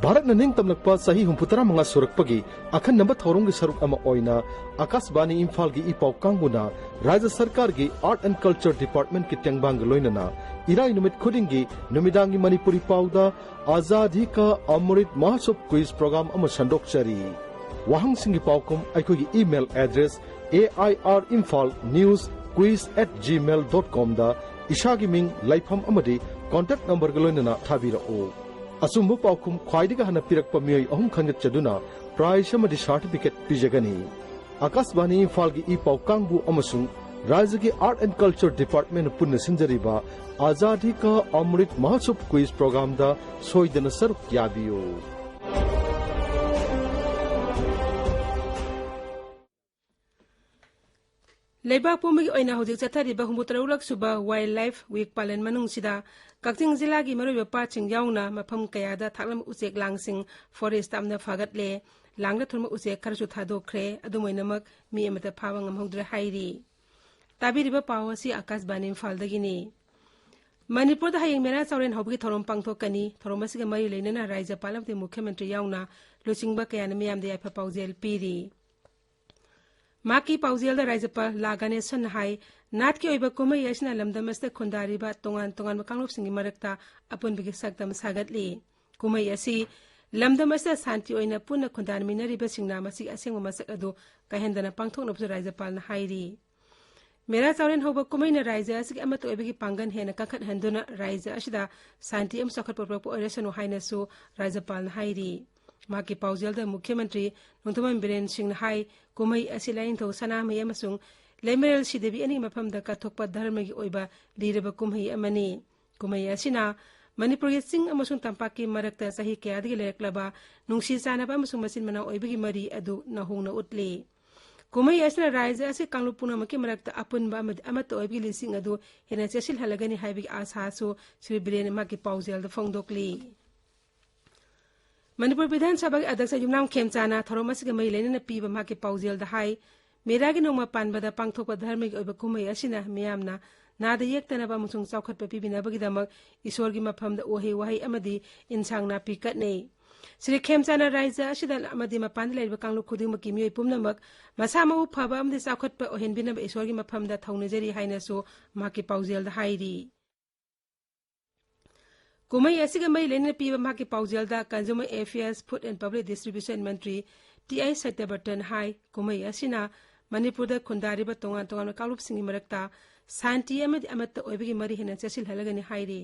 ꯚꯥꯔꯠꯅ ꯅꯤꯡꯇꯝꯂꯛꯄ ꯆꯍꯤ ꯍꯨꯝꯐꯨꯇꯔꯥ ꯃꯉꯥ ꯁꯨꯔꯛꯄꯒꯤ ꯑꯈꯟꯅꯕ ꯊꯧꯔꯝꯒꯤ ꯁꯔꯨꯛ ꯑꯃ ꯑꯣꯏꯅ ꯑꯀꯥꯁꯕꯥꯅꯤ ꯏꯝꯐꯥꯜꯒꯤ ꯏ ꯄꯥꯎ ꯀꯥꯡꯕꯨꯅ ꯔꯥꯖ꯭ꯌ ꯁꯔꯀꯥꯔꯒꯤ Art and Culture Department ꯀꯤ ꯇꯦꯡꯕꯥꯡꯒ ꯂꯣꯏꯅꯅ ꯏꯔꯥꯏ ꯅꯨꯃꯤꯠ ꯈꯨꯗꯤꯡꯒꯤ ꯅꯨꯃꯤꯗꯥꯡꯒꯤ ꯃꯅꯤꯄꯨꯔꯤ ꯄꯥꯎꯗ ꯑꯖꯥꯗꯤ ꯀꯥ ꯑꯃ꯭ꯔꯤꯠ ꯃꯍꯣꯠꯁꯕ ꯀ꯭ꯋꯤꯖ ꯄ꯭ꯔꯣꯒ꯭ꯔꯥꯝ ꯑꯃ ꯁꯟꯗꯣꯛꯆꯔꯤ꯫ ꯋꯥꯍꯪꯁꯤꯡꯒꯤ ꯄꯥꯎꯈꯨꯝ ꯑꯩꯈꯣꯏꯒꯤ email address A I R Imphal news quiz at gmail dot ꯀꯣꯝꯗ ꯏꯁꯥꯒꯤ ꯃꯤꯡ, ꯂꯩꯐꯝ ꯑꯃꯗꯤ ꯀꯣꯟꯇꯦꯛ ꯅꯝꯕꯔꯒ ꯂꯣꯏꯅꯅ ꯊꯥꯕꯤꯔꯛꯎ꯫ ꯑꯆꯨꯝꯕ ꯄꯥꯎꯈꯨꯝ ꯈ꯭ꯋꯥꯏꯗꯒꯤ ꯍꯥꯟꯅ ꯄꯤꯔꯛꯄ ꯃꯤꯑꯣꯏ ꯑꯍꯨꯝ ꯈꯟꯒꯠꯆꯗꯨꯅ ꯄ꯭ꯔꯥꯏꯖ ꯑꯃꯗꯤ ꯁꯥꯔꯇꯤꯐꯤꯀꯦꯠ ꯄꯤꯖꯒꯅꯤ꯫ ꯑꯀꯥꯁꯕꯥꯅꯤ ꯏꯝꯐꯥꯜꯒꯤ ꯏ ꯄꯥꯎ ꯀꯥꯡꯕꯨ ꯑꯃꯁꯨꯡ ꯔꯥꯖ꯭ꯌꯒꯤ Art and Culture Department ꯅ ꯄꯨꯟꯅ ꯁꯤꯟꯖꯔꯤꯕ ꯑꯖꯥꯗꯤ ꯀꯥ ꯑꯃ꯭ꯔꯤꯠ ꯃꯍꯣꯠꯁꯕ ꯀ꯭ꯋꯤꯖ ꯄ꯭ꯔꯣꯒ꯭ꯔꯥꯝꯗ ꯁꯣꯏꯗꯅ ꯁꯔꯨꯛ ꯌꯥꯕꯤꯌꯨ꯫ ꯂꯩꯕꯥꯛ ꯄꯨꯝꯕꯒꯤ ꯑꯣꯏꯅ ꯍꯧꯖꯤꯛ ꯆꯠꯊꯔꯤꯕ ꯍꯨꯝꯐꯨꯇꯔꯨꯛꯂꯛ ꯁꯨꯕ Wildlife Week ꯄꯥꯂꯟ ꯃꯅꯨꯡꯁꯤꯗ ꯀꯛꯆꯤꯡ ꯖꯤꯂꯥꯒꯤ ꯃꯔꯨꯑꯣꯏꯕ ꯄꯥꯠꯁꯤꯡ ꯌꯥꯎꯅ ꯃꯐꯝ ꯀꯌꯥꯗ ꯊꯥꯛꯂꯝꯕ ꯎꯆꯦꯛ ꯂꯥꯡꯁꯤꯡ forest staff ꯅ ꯐꯥꯒꯠꯂꯦ꯫ ꯂꯥꯡꯗ ꯊꯨꯔꯝꯕ ꯎꯆꯦꯛ ꯈꯔꯁꯨ ꯊꯥꯗꯣꯛꯈ꯭ꯔꯦ꯫ ꯑꯗꯨꯝ ꯑꯣꯏꯅꯃꯛ ꯃꯤ ꯑꯃꯠꯇ ꯐꯥꯕ ꯉꯝꯍꯧꯗ꯭ꯔꯦ ꯍꯥꯏꯔꯤ꯫ ꯇꯥꯕꯤꯔꯤꯕ ꯄꯥꯎ ꯑꯁꯤ ꯑꯀꯥꯁꯕꯥꯅꯤ ꯏꯝꯐꯥꯜꯗꯒꯤꯅꯤ꯫ ꯃꯅꯤꯄꯨꯔꯗ ꯍꯌꯦꯡ ꯃꯦꯔꯥ ꯆꯥꯎꯔꯦꯟ ꯍꯧꯕꯒꯤ ꯊꯧꯔꯝ ꯄꯥꯡꯊꯣꯛꯀꯅꯤ꯫ ꯊꯧꯔꯝ ꯑꯁꯤꯒ ꯃꯔꯤ ꯂꯩꯅꯅ ꯔꯥꯖ꯭ꯌꯄꯥꯜ ꯑꯃꯗꯤ ꯃꯨꯈ꯭ꯌ ꯃꯟꯇ꯭ꯔꯤ ꯌꯥꯎꯅ ꯂꯨꯆꯤꯡꯕ ꯀꯌꯥꯅ ꯃꯤꯌꯥꯝꯗ ꯌꯥꯏꯐ ꯄꯥꯎꯖꯦꯜ ꯄꯤꯔꯤ꯫ ꯃꯍꯥꯛꯀꯤ ꯄꯥꯎꯖꯦꯜꯗ ꯔꯥꯖ꯭ꯌꯄꯥꯜ ꯂꯥ ꯒꯅꯦꯁꯟꯅ ꯍꯥꯏ, ꯅꯥꯠꯀꯤ ꯑꯣꯏꯕ ꯀꯨꯝꯍꯩ ꯑꯁꯤꯅ ꯂꯝꯗꯝ ꯑꯁꯤꯗ ꯈꯨꯟꯗꯥꯔꯤꯕ ꯇꯣꯉꯥꯟ ꯇꯣꯉꯥꯟꯕ ꯀꯥꯡꯂꯨꯞꯁꯤꯡꯒꯤ ꯃꯔꯛꯇ ꯑꯄꯨꯟꯕꯒꯤ ꯁꯛꯇꯝ ꯁꯥꯒꯠꯂꯤ꯫ ꯀꯨꯝꯍꯩ ꯑꯁꯤ ꯂꯝꯗꯝ ꯑꯁꯤꯗ ꯁꯥꯟꯇꯤ ꯑꯣꯏꯅ ꯄꯨꯟꯅ ꯈꯨꯟꯗꯥꯃꯤꯟꯅꯔꯤꯕꯁꯤꯡꯅ ꯃꯁꯤꯒꯤ ꯑꯁꯦꯡꯕ ꯃꯁꯛ ꯑꯗꯨ ꯀꯥꯏꯍꯟꯗꯅ ꯄꯥꯡꯊꯣꯛꯅꯕꯁꯨ ꯔꯥꯖ꯭ꯌꯄꯥꯜꯅ ꯍꯥꯏꯔꯤ꯫ ꯃꯦꯔꯥ ꯆꯥꯎꯔꯦꯟ ꯍꯧꯕ ꯀꯨꯝꯍꯩꯅ ꯔꯥꯖ꯭ꯌ ꯑꯁꯤꯒꯤ ꯑꯃꯠꯇ ꯑꯣꯏꯕꯒꯤ ꯄꯥꯡꯒꯜ ꯍꯦꯟꯅ ꯀꯟꯈꯠꯍꯟꯗꯨꯅ ꯔꯥꯖ꯭ꯌ ꯑꯁꯤꯗ ꯁꯥꯟꯇꯤ ꯑꯃꯁꯨꯡ ꯆꯥꯎꯈꯠꯄ ꯄꯨꯔꯛꯄ ꯑꯣꯏꯔꯁꯅꯨ ꯍꯥꯏꯅꯁꯨ ꯔꯥꯖ꯭ꯌꯄꯥꯜꯅ ꯍꯥꯏꯔꯤ꯫ ꯃꯍꯥꯛꯀꯤ ꯄꯥꯎꯖꯦꯜꯗ ꯃꯨꯈ꯭ꯌ ꯃꯟꯇ꯭ꯔꯤ ꯅꯣꯡꯊꯣꯝꯕꯝ ꯕꯤꯔꯦꯟ ꯁꯤꯡꯅ ꯍꯥꯏ, ꯀꯨꯝꯍꯩ ꯑꯁꯤ ꯂꯥꯏꯅꯤꯡꯊꯧ ꯁꯅꯥꯃꯍꯤ ꯑꯃꯁꯨꯡ ꯂꯩꯃꯔꯦꯜ ꯁꯤꯗꯦꯕꯤ ꯑꯅꯤꯒꯤ ꯃꯐꯝꯗ ꯀꯠꯊꯣꯛꯄ ꯙꯔꯃꯒꯤ ꯑꯣꯏꯕ ꯂꯤꯔꯕ ꯀꯨꯝꯍꯩ ꯑꯃꯅꯤ꯫ ꯀꯨꯝꯍꯩ ꯑꯁꯤꯅ ꯃꯅꯤꯄꯨꯔꯒꯤ ꯆꯤꯡ ꯑꯃꯁꯨꯡ ꯇꯝꯄꯥꯛꯀꯤ ꯃꯔꯛꯇ ꯆꯍꯤ ꯀꯌꯥꯗꯒꯤ ꯂꯩꯔꯛꯂꯕ ꯅꯨꯡꯁꯤ ꯆꯥꯟꯅꯕ ꯑꯃꯁꯨꯡ ꯃꯆꯤꯟ ꯃꯅꯥꯎ ꯑꯣꯏꯕꯒꯤ ꯃꯔꯤ ꯑꯗꯨ ꯅꯧꯍꯧꯅ ꯎꯠꯂꯤ꯫ ꯀꯨꯝꯍꯩ ꯑꯁꯤꯅ ꯔꯥꯖ꯭ꯌ ꯑꯁꯤ ꯀꯥꯡꯂꯨꯞ ꯄꯨꯝꯅꯃꯛꯀꯤ ꯃꯔꯛꯇ ꯑꯄꯨꯟꯕ ꯑꯃꯗꯤ ꯑꯃꯠꯇ ꯑꯣꯏꯕꯒꯤ ꯂꯤꯁꯤꯡ ꯑꯗꯨ ꯍꯦꯟꯅ ꯆꯦꯠꯁꯤꯜꯍꯜꯂꯒꯅꯤ ꯍꯥꯏꯕꯒꯤ ꯑꯥꯁꯥꯁꯨ ꯁ꯭ꯔꯤ ꯕꯤꯔꯦꯟꯅ ꯃꯍꯥꯛꯀꯤ ꯄꯥꯎꯖꯦꯜꯗ ꯐꯣꯡꯗꯣꯛꯂꯤ꯫ ꯃꯅꯤꯄꯨꯔ ꯕꯤꯙꯥꯟ ꯁꯚꯥꯒꯤ ꯑꯗ꯭ꯌꯛꯁ ꯌꯨꯝꯅꯥꯝ ꯈꯦꯝꯆꯥꯅ ꯊꯧꯔꯝ ꯑꯁꯤꯒ ꯃꯔꯤ ꯂꯩꯅꯅ ꯄꯤꯕ ꯃꯍꯥꯛꯀꯤ ꯄꯥꯎꯖꯦꯜꯗ ꯍꯥꯏ, ꯃꯦꯔꯥꯒꯤ ꯅꯣꯡꯃ ꯄꯥꯟꯕꯗ ꯄꯥꯡꯊꯣꯛꯄ ꯙꯔꯃꯒꯤ ꯑꯣꯏꯕ ꯀꯨꯝꯍꯩ ꯑꯁꯤꯅ ꯃꯤꯌꯥꯝꯅ ꯅꯥꯗ ꯌꯦꯛꯇꯅꯕ ꯑꯃꯁꯨꯡ ꯆꯥꯎꯈꯠꯄ ꯄꯤꯕꯤꯅꯕꯒꯤꯗꯃꯛ ꯏꯁꯣꯔꯒꯤ ꯃꯐꯝꯗ ꯎꯍꯩ ꯋꯥꯍꯩ ꯑꯃꯗꯤ ꯏꯟꯁꯥꯡ ꯅꯥꯄꯤ ꯀꯠꯅꯩ꯫ ꯁ꯭ꯔꯤ ꯈꯦꯝꯆꯥꯅ ꯔꯥꯖ꯭ꯌ ꯑꯁꯤꯗ ꯑꯃꯗꯤ ꯃꯄꯥꯟꯗ ꯂꯩꯔꯤꯕ ꯀꯥꯡꯂꯨꯞ ꯈꯨꯗꯤꯡꯃꯛꯀꯤ ꯃꯤꯑꯣꯏ ꯄꯨꯝꯅꯃꯛ ꯃꯁꯥ ꯃꯎ ꯐꯕ ꯑꯃꯗꯤ ꯆꯥꯎꯈꯠꯄ ꯑꯣꯏꯍꯟꯕꯤꯅꯕ ꯏꯁꯣꯔꯒꯤ ꯃꯐꯝꯗ ꯊꯧꯅꯤꯖꯔꯤ ꯍꯥꯏꯅꯁꯨ ꯃꯍꯥꯛꯀꯤ ꯄꯥꯎꯖꯦꯜꯗ ꯍꯥꯏꯔꯤ꯫ ꯀꯨꯝꯍꯩ ꯑꯁꯤꯒ ꯃꯔꯤ ꯂꯩꯅꯅ ꯄꯤꯕ ꯃꯍꯥꯛꯀꯤ ꯄꯥꯎꯖꯦꯜꯗ Consumer Affairs, Food and Public Distribution Mantri T ꯑꯥꯏ ꯁꯇ꯭ꯌꯕꯔꯇꯟ ꯍꯥꯏ, ꯀꯨꯝꯍꯩ ꯑꯁꯤꯅ ꯃꯅꯤꯄꯨꯔꯗ ꯈꯨꯟꯗꯥꯔꯤꯕ ꯇꯣꯉꯥꯟ ꯇꯣꯉꯥꯟꯕ ꯀꯥꯡꯂꯨꯞꯁꯤꯡꯒꯤ ꯃꯔꯛꯇ ꯁꯥꯟꯇꯤ ꯑꯃꯗꯤ ꯑꯃꯠꯇ ꯑꯣꯏꯕꯒꯤ ꯃꯔꯤ ꯍꯦꯟꯅ ꯆꯦꯠꯁꯤꯜꯍꯜꯂꯒꯅꯤ ꯍꯥꯏꯔꯤ꯫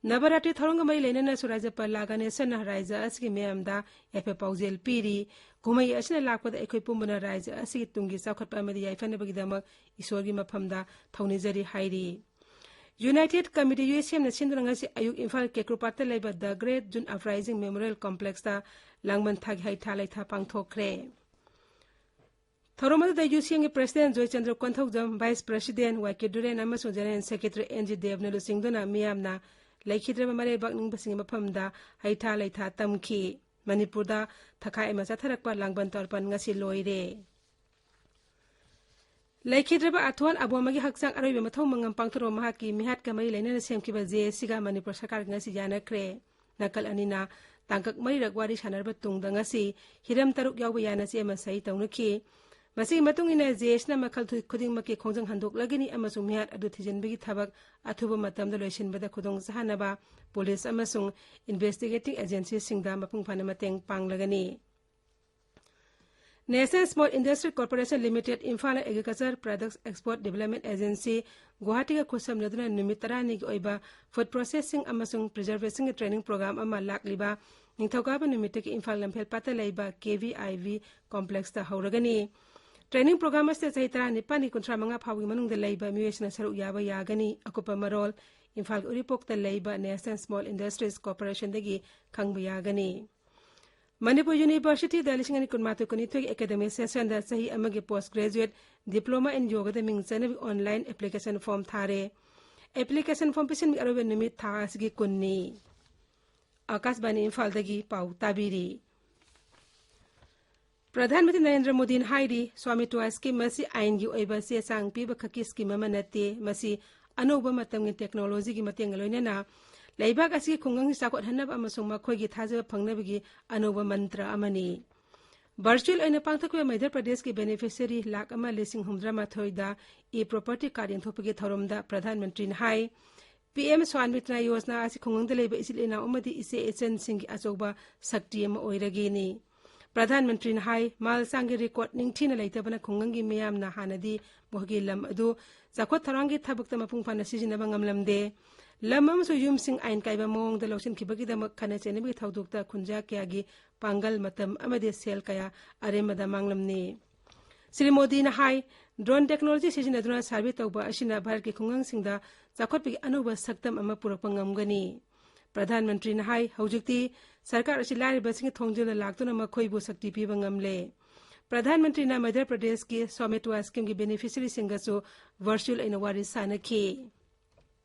ꯅꯕꯔꯥꯇ꯭ꯔꯤ ꯊꯧꯔꯝꯒ ꯃꯔꯤ ꯂꯩꯅꯅꯁꯨ ꯔꯥꯖ꯭ꯌꯄꯥꯜ ꯂꯥ ꯒꯅꯦꯁꯟꯅ ꯔꯥꯖ꯭ꯌ ꯑꯁꯤꯒꯤ ꯃꯤꯌꯥꯝꯗ ꯌꯥꯏꯐ ꯄꯥꯎꯖꯦꯜ ꯄꯤꯔꯤ꯫ ꯀꯨꯝꯍꯩ ꯑꯁꯤꯅ ꯂꯥꯛꯄꯗ ꯑꯩꯈꯣꯏ ꯄꯨꯝꯕꯅ ꯔꯥꯖ꯭ꯌ ꯑꯁꯤꯒꯤ ꯇꯨꯡꯒꯤ ꯆꯥꯎꯈꯠꯄ ꯑꯃꯗꯤ ꯌꯥꯏꯐꯅꯕꯒꯤꯗꯃꯛ ꯏꯁꯣꯔꯒꯤ ꯃꯐꯝꯗ ꯊꯧꯅꯤꯖꯔꯤ ꯍꯥꯏꯔꯤ꯫ United Committee, U S C ꯑꯦꯝꯅ ꯁꯤꯟꯗꯨꯅ ꯉꯁꯤ ꯑꯌꯨꯛ ꯏꯝꯐꯥꯜ ꯀꯦꯀ꯭ꯔꯨꯄꯥꯠꯇ ꯂꯩꯕ The Great June Uprising Memorial Complexꯇ ꯂꯥꯡꯕꯟ ꯊꯥꯒꯤ ꯍꯩ ꯊꯥ ꯂꯩꯊꯥ ꯄꯥꯡꯊꯣꯛꯈ꯭ꯔꯦ꯫ ꯊꯧꯔꯝ ꯑꯗꯨꯗ ꯌꯨ ꯁꯤ ꯑꯦꯝꯒꯤ President Joychandra Konthoujam, Vice President ꯋꯥꯏ ꯀꯦ ꯗꯨꯔꯦꯟ ꯑꯃꯁꯨꯡ General Secretary ꯑꯦꯟ ꯖꯤ ꯗꯦꯕꯅ ꯂꯨꯆꯤꯡꯗꯨꯅ ꯃꯤꯌꯥꯝꯅ ꯂꯩꯈꯤꯗ꯭ꯔꯕ ꯃꯔꯩꯕꯥꯛ ꯅꯤꯡꯕꯁꯤꯡꯒꯤ ꯃꯐꯝꯗ ꯍꯩ ꯊꯥ ꯂꯩꯊꯥ ꯇꯝꯈꯤ꯫ ꯃꯅꯤꯄꯨꯔꯗ ꯊꯈꯥꯏ ꯑꯃ ꯆꯠꯊꯔꯛꯄ ꯂꯥꯡꯕꯟ ꯇꯔꯄꯟ ꯉꯁꯤ ꯂꯣꯏꯔꯦ꯫ ꯂꯩꯈꯤꯗ꯭ꯔꯕ ꯑꯊꯣꯟ ꯑꯕꯣꯝꯃꯒꯤ ꯍꯛꯆꯥꯡ ꯑꯔꯣꯏꯕ ꯃꯊꯧ ꯃꯉꯝ ꯄꯥꯡꯊꯣꯔꯛꯄ ꯃꯍꯥꯛꯀꯤ ꯃꯤꯍꯥꯠꯀ ꯃꯔꯤ ꯂꯩꯅꯅ ꯁꯦꯝꯈꯤꯕ ꯖꯦ ꯑꯦꯁ ꯁꯤꯒ ꯃꯅꯤꯄꯨꯔ ꯁꯔꯀꯥꯔꯒ ꯉꯁꯤ ꯌꯥꯅꯈ꯭ꯔꯦ꯫ ꯅꯥꯀꯜ ꯑꯅꯤꯅ ꯇꯥꯡꯀꯛ ꯃꯔꯤꯔꯛ ꯋꯥꯔꯤ ꯁꯥꯟꯅꯔꯕ ꯇꯨꯡꯗ ꯉꯁꯤ ꯍꯤꯔꯝ ꯇꯔꯨꯛ ꯌꯥꯎꯕ ꯌꯥꯅ ꯆꯦ ꯑꯃ ꯁꯍꯤ ꯇꯧꯅꯈꯤ꯫ ꯃꯁꯤꯒꯤ ꯃꯇꯨꯡ ꯏꯟꯅ ꯖꯦ ꯑꯦꯁꯅ ꯃꯈꯜ ꯈꯨꯗꯤꯡꯃꯛꯀꯤ ꯈꯣꯡꯖꯪ ꯍꯟꯗꯣꯛꯂꯒꯅꯤ ꯑꯃꯁꯨꯡ ꯃꯤꯍꯥꯠ ꯑꯗꯨ ꯊꯤꯖꯤꯟꯕꯒꯤ ꯊꯕꯛ ꯑꯊꯨꯕ ꯃꯇꯝꯗ ꯂꯣꯏꯁꯤꯟꯕꯗ ꯈꯨꯗꯣꯡ ꯆꯥꯍꯟꯅꯕ ꯄꯨꯂꯤꯁ ꯑꯃꯁꯨꯡ ꯏꯟꯚꯦꯁꯇꯤꯒꯦꯇꯤꯡ ꯑꯦꯖꯦꯟꯁꯤꯁꯤꯡꯗ ꯃꯄꯨꯡ ꯐꯥꯅ ꯃꯇꯦꯡ ꯄꯥꯡꯂꯒꯅꯤ꯫ National Small Industry Corporation Limited, Imphal Agriculture Products Export Development Agency, ꯒꯨꯋꯥꯍꯥꯇꯤꯒ ꯈꯨꯠꯁꯝꯅꯗꯨꯅ ꯅꯨꯃꯤꯠ ꯇꯔꯥꯅꯤꯒꯤ ꯑꯣꯏꯕ food processing ꯑꯃꯁꯨꯡ preservationꯒꯤ training program ꯑꯃ ꯂꯥꯛꯂꯤꯕ ꯅꯤꯡꯊꯧꯀꯥꯕ ꯅꯨꯃꯤꯠꯇꯒꯤ ꯏꯝꯐꯥꯜ ꯂꯝꯐꯦꯜ ꯄꯥꯠꯇ ꯂꯩꯕ ꯀꯦ ꯚꯤ ꯑꯥꯏ ꯚꯤ complexꯇ ꯍꯧꯔꯒꯅꯤ꯫ Training program ꯑꯁꯤꯗ ꯆꯍꯤ ꯇꯔꯥꯅꯤꯄꯥꯟꯒꯤ ꯀꯨꯟꯊ꯭ꯔꯥ ꯃꯉꯥ ꯐꯥꯎꯕꯒꯤ ꯃꯅꯨꯡꯗ ꯂꯩꯕ ꯃꯤꯑꯣꯏꯁꯤꯡꯅ ꯁꯔꯨꯛ ꯌꯥꯕ ꯌꯥꯒꯅꯤ꯫ ꯑꯀꯨꯞꯄ ꯃꯔꯣꯜ ꯏꯝꯐꯥꯜꯒꯤ ꯎꯔꯤꯄꯣꯛꯇ ꯂꯩꯕ National Small Industries Corporationꯗꯒꯤ ꯈꯪꯕ ꯌꯥꯒꯅꯤ꯫ ꯃꯅꯤꯄꯨꯔ ꯌꯨꯅꯤꯚꯔꯁꯤꯇꯤꯗ ꯂꯤꯁꯤꯡ ꯑꯅꯤ ꯀꯨꯟꯃꯥꯊꯣꯏ ꯀꯨꯟꯅꯤꯊꯣꯏꯒꯤ academic sessionꯗ ꯆꯍꯤ ꯑꯃꯒꯤ post graduate diploma in yogaꯗ ꯃꯤꯡ ꯆꯟꯅꯕꯒꯤ online application form ꯊꯥꯔꯦ꯫ Application form ꯄꯤꯁꯤꯟꯕꯒꯤ ꯑꯔꯣꯏꯕ ꯅꯨꯃꯤꯠ ꯊꯥ ꯑꯁꯤꯒꯤ ꯀꯨꯟꯅꯤ꯫ ꯑꯥꯀꯥꯁꯕꯥꯅꯤ ꯏꯝꯐꯥꯜꯗꯒꯤ ꯄꯥꯎ ꯇꯥꯕꯤꯔꯤ꯫ ꯄ꯭ꯔꯙꯥꯟ ꯃꯟꯇ꯭ꯔꯤ ꯅꯔꯦꯟꯗ꯭ꯔ ꯃꯣꯗꯤꯅ ꯍꯥꯏꯔꯤ, ꯁ꯭ꯋꯥꯃꯤꯇ꯭ꯋ scheme ꯑꯁꯤ ꯑꯥꯏꯟꯒꯤ ꯑꯣꯏꯕ ꯆꯦ ꯆꯥꯡ ꯄꯤꯕ ꯈꯛꯀꯤ scheme ꯑꯃ ꯅꯠꯇꯦ, ꯃꯁꯤ ꯑꯅꯧꯕ ꯃꯇꯝꯒꯤ technologyꯒꯤ ꯃꯇꯦꯡꯒ ꯂꯣꯏꯅꯅ ꯂꯩꯕꯥꯛ ꯑꯁꯤꯒꯤ ꯈꯨꯡꯒꯪꯁꯤꯡ ꯆꯥꯎꯈꯠꯍꯟꯅꯕ ꯑꯃꯁꯨꯡ ꯃꯈꯣꯏꯒꯤ ꯊꯥꯖꯕ ꯐꯪꯅꯕꯒꯤ ꯑꯅꯧꯕ ꯃꯟꯇ꯭ꯔ ꯑꯃꯅꯤ꯫ Virtual ꯑꯣꯏꯅ ꯄꯥꯡꯊꯣꯛꯈꯤꯕ ꯃꯙ꯭ꯌ ꯄ꯭ꯔꯗꯦꯁꯀꯤ beneficiary ꯂꯥꯈ ꯑꯃ ꯂꯤꯁꯤꯡ ꯍꯨꯝꯐꯨꯇꯔꯥ ꯃꯥꯊꯣꯏꯗ e-property card ꯌꯦꯟꯊꯣꯛꯄꯒꯤ ꯊꯧꯔꯝꯗ ꯄ꯭ꯔꯙꯥꯟ ꯃꯟꯇ꯭ꯔꯤꯅ ꯍꯥꯏ, ꯄꯤ ꯑꯦꯝ ꯁ꯭ꯋꯥꯃꯤꯇ꯭ꯋ ꯌꯣꯖꯅꯥ ꯑꯁꯤ ꯈꯨꯡꯒꯪꯗ ꯂꯩꯕ ꯏꯆꯤꯜ ꯏꯅꯥꯎ ꯑꯃꯗꯤ ꯏꯆꯦ ꯏꯆꯟꯁꯤꯡꯒꯤ ꯑꯆꯧꯕ ꯁꯛꯇꯤ ꯑꯃ ꯑꯣꯏꯔꯒꯦꯅꯤ꯫ ꯄ꯭ꯔꯙꯥꯟ ꯃꯟꯇ꯭ꯔꯤꯅ ꯍꯥꯏ, ꯃꯥꯜ ꯆꯥꯡꯒꯤ record ꯅꯤꯡꯊꯤꯅ ꯂꯩꯇꯕꯅ ꯈꯨꯡꯒꯪꯒꯤ ꯃꯤꯌꯥꯝꯅ ꯍꯥꯟꯅꯗꯤ ꯃꯈꯣꯏꯒꯤ ꯂꯝ ꯑꯗꯨ ꯆꯥꯎꯈꯠ ꯊꯧꯔꯥꯡꯒꯤ ꯊꯕꯛꯇ ꯃꯄꯨꯡ ꯐꯥꯅ ꯁꯤꯖꯤꯟꯅꯕ ꯉꯝꯂꯝꯗꯦ꯫ ꯂꯝ ꯑꯃꯁꯨꯡ ꯌꯨꯝꯁꯤꯡ ꯑꯥꯏꯟ ꯀꯥꯏꯕ ꯃꯑꯣꯡꯗ ꯂꯧꯁꯤꯟꯈꯤꯕꯒꯤꯗꯃꯛ ꯈꯠꯅ ꯆꯩꯅꯕꯒꯤ ꯊꯧꯗꯣꯛꯇ ꯈꯨꯟꯖꯥ ꯀꯌꯥꯒꯤ ꯄꯥꯡꯒꯜ, ꯃꯇꯝ ꯑꯃꯗꯤ ꯁꯦꯜ ꯀꯌꯥ ꯑꯔꯦꯝꯕꯗ ꯃꯥꯡꯂꯝꯅꯤ꯫ ꯁ꯭ꯔꯤ ꯃꯣꯗꯤꯅ ꯍꯥꯏ, drone technology ꯁꯤꯖꯤꯟꯅꯗꯨꯅ survey ꯇꯧꯕ ꯑꯁꯤꯅ ꯚꯥꯔꯠꯀꯤ ꯈꯨꯡꯒꯪꯁꯤꯡꯗ ꯆꯥꯎꯈꯠꯄꯒꯤ ꯑꯅꯧꯕ ꯁꯛꯇꯝ ꯑꯃ ꯄꯨꯔꯛꯄ ꯉꯝꯒꯅꯤ꯫ ꯄ꯭ꯔꯙꯥꯟ ꯃꯟꯇ꯭ꯔꯤꯅ ꯍꯥꯏ, ꯍꯧꯖꯤꯛꯇꯤ ꯁꯔꯀꯥꯔ ꯑꯁꯤ ꯂꯥꯏꯔꯕꯁꯤꯡꯒꯤ ꯊꯣꯡꯖꯤꯜꯗ ꯂꯥꯛꯇꯨꯅ ꯃꯈꯣꯏꯕꯨ ꯁꯛꯇꯤ ꯄꯤꯕ ꯉꯝꯂꯦ꯫ ꯄ꯭ꯔꯙꯥꯟ ꯃꯟꯇ꯭ꯔꯤꯅ ꯃꯙ꯭ꯌ ꯄ꯭ꯔꯗꯦꯁꯀꯤ ꯁ꯭ꯋꯥꯃꯤꯇ꯭ꯋ schemeꯒꯤ beneficiaryꯁꯤꯡꯒꯁꯨ virtual ꯑꯣꯏꯅ ꯋꯥꯔꯤ ꯁꯥꯅꯈꯤ꯫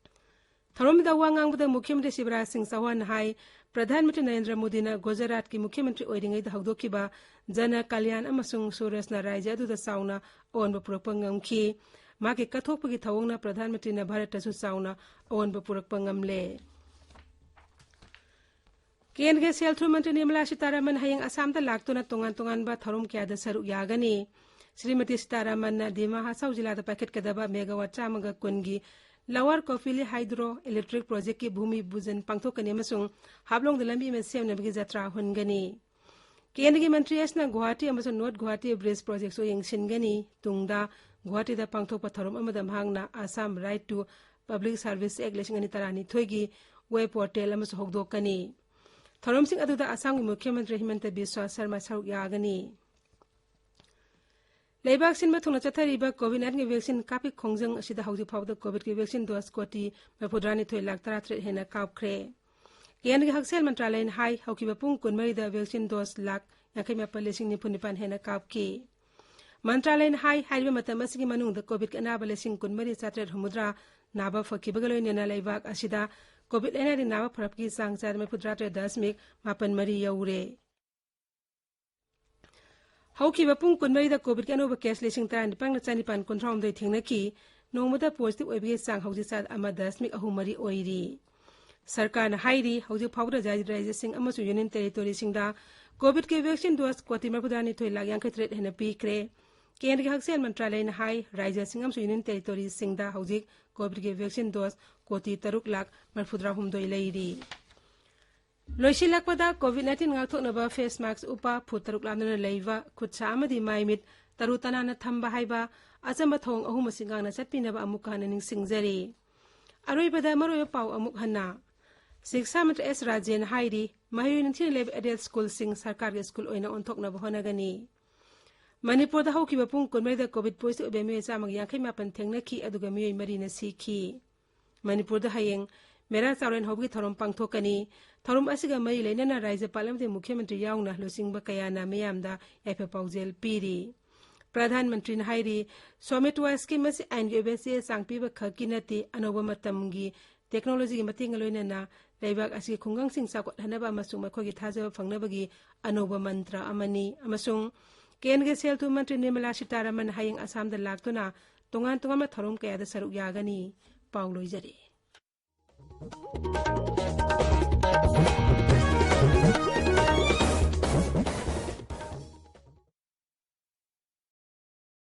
ꯊꯧꯔꯝꯗ ꯋꯥ ꯉꯥꯡꯕꯗ ꯃꯨꯈ꯭ꯌ ꯃꯟꯇ꯭ꯔꯤ ꯁꯤꯕꯔꯥꯖ ꯁꯤꯡ ꯆꯧꯍꯥꯟꯅ ꯍꯥꯏ, ꯄ꯭ꯔꯙꯥꯟ ꯃꯟꯇ꯭ꯔꯤ ꯅꯔꯦꯟꯗ꯭ꯔ ꯃꯣꯗꯤꯅ ꯒꯨꯖꯔꯥꯠꯀꯤ ꯃꯨꯈ꯭ꯌ ꯃꯟꯇ꯭ꯔꯤ ꯑꯣꯏꯔꯤꯉꯩꯗ ꯍꯧꯗꯣꯛꯈꯤꯕ ꯖꯅ ꯀꯜꯌꯥꯟ ꯑꯃꯁꯨꯡ ꯁꯨꯔꯖꯅ ꯔꯥꯖ꯭ꯌ ꯑꯗꯨꯗ ꯆꯥꯎꯅ ꯑꯑꯣꯟꯕ ꯄꯨꯔꯛꯄ ꯉꯝꯈꯤ꯫ ꯃꯍꯥꯛꯀꯤ ꯀꯠꯊꯣꯛꯄꯒꯤ ꯊꯧꯑꯣꯡꯅ ꯄ꯭ꯔꯙꯥꯟ ꯃꯟꯇ꯭ꯔꯤꯅ ꯚꯥꯔꯠꯇꯁꯨ ꯆꯥꯎꯅ ꯑꯑꯣꯟꯕ ꯄꯨꯔꯛꯄ ꯉꯝꯂꯦ꯫ ꯀꯦꯟꯗ꯭ꯔꯒꯤ ꯁꯦꯜ ꯊꯨꯝ ꯃꯟꯇ꯭ꯔꯤ ꯅꯤꯔꯃꯂꯥ ꯁꯤꯇꯥꯔꯥꯃꯟ ꯍꯌꯦꯡ ꯑꯁꯥꯝꯗ ꯂꯥꯛꯇꯨꯅ ꯇꯣꯉꯥꯟ ꯇꯣꯉꯥꯟꯕ ꯊꯧꯔꯝ ꯀꯌꯥꯗ ꯁꯔꯨꯛ ꯌꯥꯒꯅꯤ꯫ ꯁ꯭ꯔꯤꯃꯇꯤ ꯁꯤꯇꯥꯔꯥꯃꯟꯅ ꯗꯤꯃꯥ ꯍꯥꯁꯥꯎ ꯖꯤꯂꯥꯗ ꯄꯥꯏꯈꯠꯀꯗꯕ ꯃꯦꯒꯥꯋꯥꯠ ꯆꯥꯝꯃꯒ ꯀꯨꯟꯒꯤ ꯂꯋꯥꯔ ꯀꯣꯐꯤꯂꯤ ꯍꯥꯏꯗ꯭ꯔꯣ ꯏꯂꯦꯛꯇ꯭ꯔꯤꯛ ꯄ꯭ꯔꯣꯖꯦꯛꯀꯤ ꯚꯨꯃꯤ ꯄꯨꯖꯟ ꯄꯥꯡꯊꯣꯛꯀꯅꯤ ꯑꯃꯁꯨꯡ ꯍꯥꯞꯂꯣꯡꯗ ꯂꯝꯕꯤ ꯑꯃ ꯁꯦꯝꯅꯕꯒꯤ ꯖꯇ꯭ꯔꯥ ꯍꯨꯟꯒꯅꯤ꯫ ꯀꯦꯟꯗ꯭ꯔꯒꯤ ꯃꯟꯇ꯭ꯔꯤ ꯑꯁꯤꯅ ꯒꯨꯋꯥꯍꯥꯇꯤ ꯑꯃꯁꯨꯡ ꯅꯣꯔꯠ ꯒꯨꯋꯥꯍꯥꯇꯤ ꯕ꯭ꯔꯤꯖ ꯄ꯭ꯔꯣꯖꯦꯛꯁꯨ ꯌꯦꯡꯁꯤꯟꯒꯅꯤ꯫ ꯇꯨꯡꯗ ꯒꯨꯋꯥꯍꯥꯇꯤꯗ ꯄꯥꯡꯊꯣꯛꯄ ꯊꯧꯔꯝ ꯑꯃꯗ ꯃꯍꯥꯛꯅ Assam Right to Public Service Act ꯂꯤꯁꯤꯡ ꯑꯅꯤ ꯇꯔꯥꯅꯤꯊꯣꯏꯒꯤ ꯋꯦꯕ ꯄꯣꯔꯇꯦꯜ ꯑꯃꯁꯨ ꯍꯧꯗꯣꯛꯀꯅꯤ꯫ ꯊꯧꯔꯝꯁꯤꯡ ꯑꯗꯨꯗ ꯑꯁꯥꯝꯒꯤ ꯃꯨꯈ꯭ꯌ ꯃꯟꯇ꯭ꯔꯤ ꯍꯤꯃꯟꯇ ꯕꯤꯁ꯭ꯋꯥ ꯁꯔꯃ ꯁꯔꯨꯛ ꯌꯥꯒꯅꯤ꯫ ꯂꯩꯕꯥꯛ ꯁꯤꯟꯕ ꯊꯨꯡꯅ ꯆꯠꯊꯔꯤꯕ ꯀꯣꯚꯤꯗ ꯅꯥꯏꯟꯇꯤꯟꯒꯤ ꯚꯦꯛꯁꯤꯟ ꯀꯥꯞꯄꯤ ꯈꯣꯡꯖꯪ ꯑꯁꯤꯗ ꯍꯧꯖꯤꯛ ꯐꯥꯎꯕꯗ ꯀꯣꯚꯤꯗꯀꯤ ꯚꯦꯛꯁꯤꯟ ꯗꯣꯁ ꯀꯣꯇꯤ ꯃꯔꯤꯐꯨꯇꯔꯥꯅꯤꯊꯣꯏ ꯂꯥꯈ ꯇꯔꯥꯇꯔꯦꯠ ꯍꯦꯟꯅ ꯀꯥꯞꯈ꯭ꯔꯦ꯫ ꯀꯦꯟꯗ꯭ꯔꯒꯤ ꯍꯛꯁꯦꯜ ꯃꯟꯇ꯭ꯔꯥꯂꯌꯅ ꯍꯥꯏ, ꯍꯧꯈꯤꯕ ꯄꯨꯡ ꯀꯨꯟꯃꯔꯤꯗ ꯚꯦꯛꯁꯤꯟ ꯗꯣꯁ ꯂꯥꯈ ꯌꯥꯡꯈꯩ ꯃꯥꯄꯟ ꯂꯤꯁꯤꯡ ꯅꯤꯐꯨ ꯅꯤꯄꯥꯟ ꯍꯦꯟꯅ ꯀꯥꯞꯈꯤ꯫ ꯃꯟꯇ꯭ꯔꯥꯂꯌꯅ ꯍꯥꯏ, ꯍꯥꯏꯔꯤꯕ ꯃꯇꯝ ꯑꯁꯤꯒꯤ ꯃꯅꯨꯡꯗ ꯀꯣꯚꯤꯗꯀꯤ ꯑꯅꯥꯕ ꯂꯤꯁꯤꯡ ꯀꯨꯟꯃꯔꯤ ꯆꯥꯇ꯭ꯔꯦꯠ ꯍꯨꯝꯐꯨꯇꯔꯥ ꯅꯥꯕ ꯐꯈꯤꯕꯒ ꯂꯣꯏꯅꯅ ꯂꯩꯕꯥꯛ ꯑꯁꯤꯗ ꯀꯣꯚꯤꯗ ꯂꯥꯏꯅꯥꯗꯒꯤ ꯅꯥꯕ ꯐꯔꯛꯄꯒꯤ ꯆꯥꯡ ꯆꯥꯗ ꯃꯔꯤꯐꯨꯇꯔꯥ ꯇꯔꯦꯠ ꯗꯁꯃꯤꯛ ꯃꯥꯄꯟ ꯃꯔꯤ ꯌꯧꯔꯦ꯫ ꯍꯧꯈꯤꯕ ꯄꯨꯡ ꯀꯨꯟꯃꯔꯤꯗ ꯀꯣꯚꯤꯗꯀꯤ ꯑꯅꯧꯕ ꯀꯦꯁ ꯂꯤꯁꯤꯡ ꯇꯔꯥꯅꯤꯄꯥꯟꯒ ꯆꯅꯤꯄꯥꯟ ꯀꯨꯟꯊ꯭ꯔꯥꯍꯨꯝꯗꯣꯏ ꯊꯦꯡꯅꯈꯤ꯫ ꯅꯣꯡꯃꯗ ꯄꯣꯖꯤꯇꯤꯚ ꯑꯣꯏꯕꯒꯤ ꯆꯥꯡ ꯍꯧꯖꯤꯛ ꯆꯥꯗ ꯑꯃ ꯗꯁꯃꯤꯛ ꯑꯍꯨꯝ ꯃꯔꯤ ꯑꯣꯏꯔꯤ꯫ ꯁꯔꯀꯥꯔꯅ ꯍꯥꯏꯔꯤ, ꯍꯧꯖꯤꯛ ꯐꯥꯎꯕꯗ ꯔꯥꯖ꯭ꯌ, ꯔꯥꯖ꯭ꯌꯁꯤꯡ ꯑꯃꯁꯨꯡ ꯌꯨꯅꯤꯌꯟ ꯇꯦꯔꯤꯇꯣꯔꯤꯁꯤꯡꯗ ꯀꯣꯚꯤꯗꯀꯤ ꯚꯦꯛꯁꯤꯟ ꯗꯣꯁ ꯀꯣꯇꯤ ꯃꯔꯤꯐꯨꯇꯔꯥꯅꯤꯊꯣꯏ ꯂꯥꯈ ꯌꯥꯡꯈꯩꯇꯔꯦꯠ ꯍꯦꯟꯅ ꯄꯤꯈ꯭ꯔꯦ꯫ ꯀꯦꯟꯗ꯭ꯔꯒꯤ ꯍꯛꯁꯦꯜ ꯃꯟꯇ꯭ꯔꯥꯂꯌꯅ ꯍꯥꯏ, ꯔꯥꯖ꯭ꯌꯁꯤꯡ ꯑꯃꯁꯨꯡ ꯌꯨꯅꯤꯌꯟ ꯇꯦꯔꯤꯇꯣꯔꯤꯁꯤꯡꯗ ꯍꯧꯖꯤꯛ ꯀꯣꯚꯤꯗꯀꯤ ꯚꯦꯛꯁꯤꯟ ꯗꯣꯁ ꯀꯣꯇꯤ ꯇꯔꯨꯛ ꯂꯥꯈ ꯃꯔꯤꯐꯨꯇꯔꯥꯍꯨꯝꯗꯣꯏ ꯂꯩꯔꯤ꯫ ꯂꯣꯏꯁꯤꯜꯂꯛꯄꯗ, ꯀꯣꯚꯤꯗ ꯅꯥꯏꯟꯇꯤꯟ ꯉꯥꯛꯊꯣꯛꯅꯕ ꯐꯦꯁ ꯃꯥꯛꯁ ꯎꯞꯄ, ꯐꯨꯠ ꯇꯔꯨꯛ ꯂꯥꯞꯅꯅ ꯂꯩꯕ, ꯈꯨꯠ ꯁꯥ ꯑꯃꯗꯤ ꯃꯥꯏ ꯃꯤꯠ ꯇꯔꯨ ꯇꯅꯥꯟꯅ ꯊꯝꯕ ꯍꯥꯏꯕ ꯑꯆꯝꯕ ꯊꯧꯑꯣꯡ ꯑꯍꯨꯝ ꯑꯁꯤ ꯉꯥꯛꯅ ꯆꯠꯄꯤꯅꯕ ꯑꯃꯨꯛꯀ ꯍꯟꯅ ꯅꯤꯡꯁꯤꯡꯖꯔꯤ꯫ ꯑꯔꯣꯏꯕꯗ ꯃꯔꯨꯑꯣꯏꯕ ꯄꯥꯎ ꯑꯃꯨꯛ ꯍꯟꯅ꯫ ꯁꯤꯛꯁꯥ ꯃꯟꯇ꯭ꯔꯤ ꯑꯦꯁ ꯔꯥꯖꯦꯟ ꯍꯥꯏꯔꯤ, ꯃꯍꯩꯔꯣꯏ ꯅꯤꯡꯊꯤꯅ ꯂꯩꯕ ꯑꯦꯗꯦꯗ ꯁ꯭ꯀꯨꯜꯁꯤꯡ ꯁꯔꯀꯥꯔꯒꯤ ꯁ꯭ꯀꯨꯜ ꯑꯣꯏꯅ ꯑꯣꯟꯊꯣꯛꯅꯕ ꯍꯣꯠꯅꯒꯅꯤ꯫ ꯃꯅꯤꯄꯨꯔꯗ ꯍꯧꯈꯤꯕ ꯄꯨꯡ ꯀꯨꯟꯃꯔꯤꯗ ꯀꯣꯚꯤꯗ ꯄꯣꯖꯤꯇꯤꯚ ꯑꯣꯏꯕ ꯃꯤꯑꯣꯏ ꯆꯥꯝꯃꯒ ꯌꯥꯡꯈꯩ ꯃꯥꯄꯟ ꯊꯦꯡꯅꯈꯤ, ꯑꯗꯨꯒ ꯃꯤꯑꯣꯏ ꯃꯔꯤꯅ ꯁꯤꯈꯤ꯫ ꯃꯅꯤꯄꯨꯔꯗ ꯍꯌꯦꯡ ꯃꯦꯔꯥ ꯆꯥꯎꯔꯦꯟ ꯍꯧꯕꯒꯤ ꯊꯧꯔꯝ ꯄꯥꯡꯊꯣꯛꯀꯅꯤ꯫ ꯊꯧꯔꯝ ꯑꯁꯤꯒ ꯃꯔꯤ ꯂꯩꯅꯅ ꯔꯥꯖ꯭ꯌꯄꯥꯜ ꯑꯃꯗꯤ ꯃꯨꯈ꯭ꯌ ꯃꯟꯇ꯭ꯔꯤ ꯌꯥꯎꯅ ꯂꯨꯆꯤꯡꯕ ꯀꯌꯥꯅ ꯃꯤꯌꯥꯝꯗ ꯌꯥꯏꯐ ꯄꯥꯎꯖꯦꯜ ꯄꯤꯔꯤ꯫ ꯄ꯭ꯔꯙꯥꯟ ꯃꯟꯇ꯭ꯔꯤꯅ ꯍꯥꯏꯔꯤ, ꯁ꯭ꯋꯥꯃꯤꯠꯋ ꯁ꯭ꯀꯤꯝ ꯑꯁꯤ ꯑꯥꯏꯟꯒꯤ ꯑꯣꯏꯕ ꯆꯦ ꯆꯥꯡ ꯄꯤꯕ ꯈꯛꯀꯤ ꯅꯠꯇꯦ, ꯑꯅꯧꯕ ꯃꯇꯝꯒꯤ ꯇꯦꯛꯅꯣꯂꯣꯖꯤꯒꯤ ꯃꯇꯦꯡꯒ ꯂꯣꯏꯅꯅ ꯂꯩꯕꯥꯛ ꯑꯁꯤꯒꯤ ꯈꯨꯡꯒꯪꯁꯤꯡ ꯆꯥꯎꯈꯠꯍꯟꯅꯕ ꯑꯃꯁꯨꯡ ꯃꯈꯣꯏꯒꯤ ꯊꯥꯖꯕ ꯐꯪꯅꯕꯒꯤ ꯑꯅꯧꯕ ꯃꯟꯇ꯭ꯔ ꯑꯃꯅꯤ꯫ ꯑꯃꯁꯨꯡ ꯀꯦꯟꯗ꯭ꯔꯒꯤ ꯁꯦꯜ ꯊꯨꯝ ꯃꯟꯇ꯭ꯔꯤ ꯅꯤꯔꯃꯂꯥ ꯁꯤꯇꯥꯔꯥꯃꯟ ꯍꯌꯦꯡ ꯑꯁꯥꯝꯗ ꯂꯥꯛꯇꯨꯅ ꯇꯣꯉꯥꯟ ꯇꯣꯉꯥꯟꯕ ꯊꯧꯔꯝ ꯀꯌꯥꯗ ꯁꯔꯨꯛ ꯌꯥꯒꯅꯤ꯫ ꯄꯥꯎ ꯂꯣꯏꯖꯔꯦ꯫